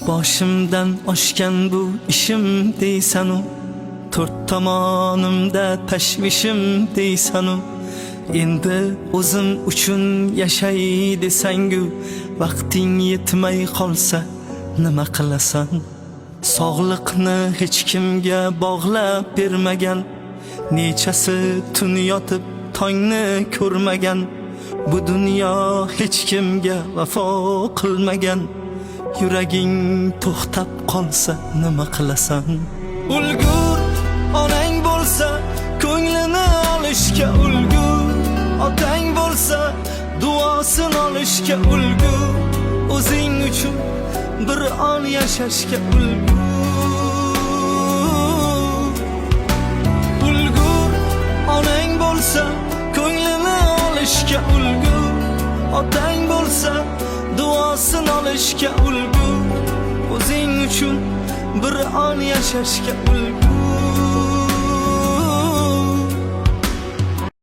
Boshimdan oshgan bu ishim deysanu, to'rt tomonimda tashvishim deysanu. Endi o'zim uchun yashay desangu, vaqting yetmay qolsa nima qilasan? Sog'liqni hech kimga bog'lab bermagan, nechasi tun yotib tongni ko'rmagan. Bu dunyo hech kimga vafo qilmagan, yuraging to'xtab qolsa nima qilasan? Ulgur onang bo'lsa, ko'nglini olishga ulgur. Otang bo'lsa, duosin olishga ulgur. O'zing uchun bir on yashashga ulgur. Ulgur onang bo'lsa, ko'nglini olishga ulgur. Otang bo'lsa, duosin olishga ulgur. O'zing uchun bir on yashashga ulgur.